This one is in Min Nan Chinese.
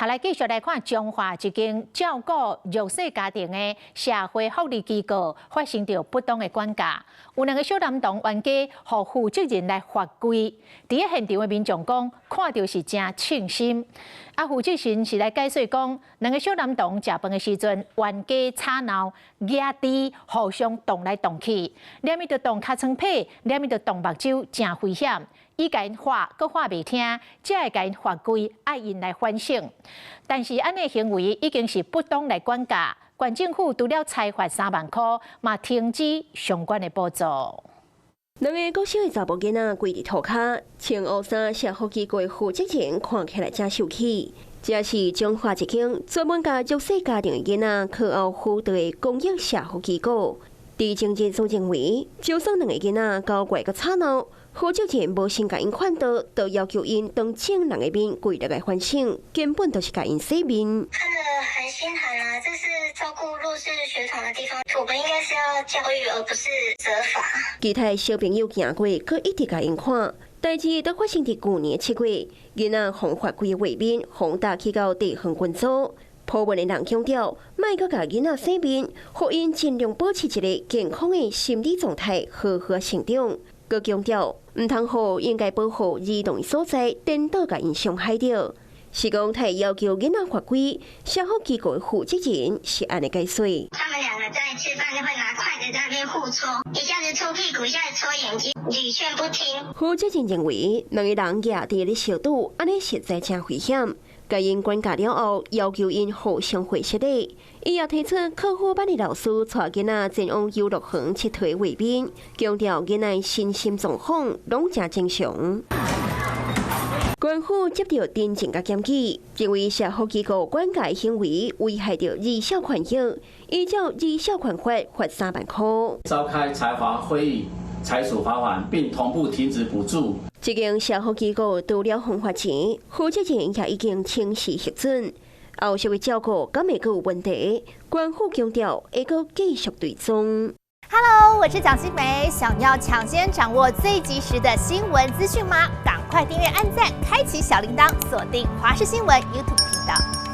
來繼續來看彰化一間照顧弱勢家庭的社會福利機構發生著不當的管教，有兩个小男童冤家，予負責人來罰跪。佇咧現場的民眾講，看著是誠悻心。啊，負責人是來解釋講，兩个小男童食飯的時陣，冤家吵鬧，舉箸互相動來動去，連咪著動尻川皮，連咪著動目睭，誠危險。伊共𪜶喝，閣喝袂聽，才會共𪜶罰跪，愛𪜶來反省。但是按呢行為已經是不當來管教，縣政府除了裁罰3萬箍，嘛停止相關的補助。兩个國小的查某囡仔跪佇塗跤，穿烏衫社福機構的負責人看起來誠受氣。這是彰化一間專門共弱勢家庭的囡仔課後輔導的公益社福機構。佇前日總認為，就算兩个囡仔交怪閣吵鬧，負責人無先共𪜶勸導，就要求𪜶當眾人的面跪落來反省，根本就是共𪜶洗面。看得很心寒啊！這是照顧弱勢學童的地方，我們應該是要教育，而不是責罰。其他小朋友行過，閣一直共𪜶看。代誌都發生佇舊年7月，囡仔予罰跪的畫面，放大去到地方群組。鋪文的人強調，莫閣共囡仔洗面，予𪜶盡量保持一个健康的心理狀態，好好成長。閣強調，毋通予應該保護兒童的所在，顛倒共𪜶傷害著。是講，他要求囡仔罰跪，社福機構的負責人是按呢解釋。他們兩個在吃飯就會拿筷子在那邊互戳，一下子戳屁股，一下子戳眼睛，屢勸不聽。負責人認為，兩个人舉箸咧相賭，按呢實在誠危險。共𪜶管教了後，要求𪜶互相會失禮。伊也提出課輔班的老師帶囡仔前往遊樂園𨑨迌的畫面，強調囡仔身心狀況攏誠正常。縣府接著訂正佮檢舉，認為社福機構管教行為危害著兒少權益，依照兒少權法罰3萬箍。召開裁罰會議，裁處罰款，並同步停止補助。這間社福機構除了予罰錢，負責人也已經請辭核准。後續的照顧敢會閣有問題？縣府強調會閣繼續追蹤。 Hello，我是蔣新梅，想要搶先掌握最及時的新聞資訊嗎？趕快訂閱、按讚、開啟小鈴鐺，鎖定華視新聞 YouTube 頻道。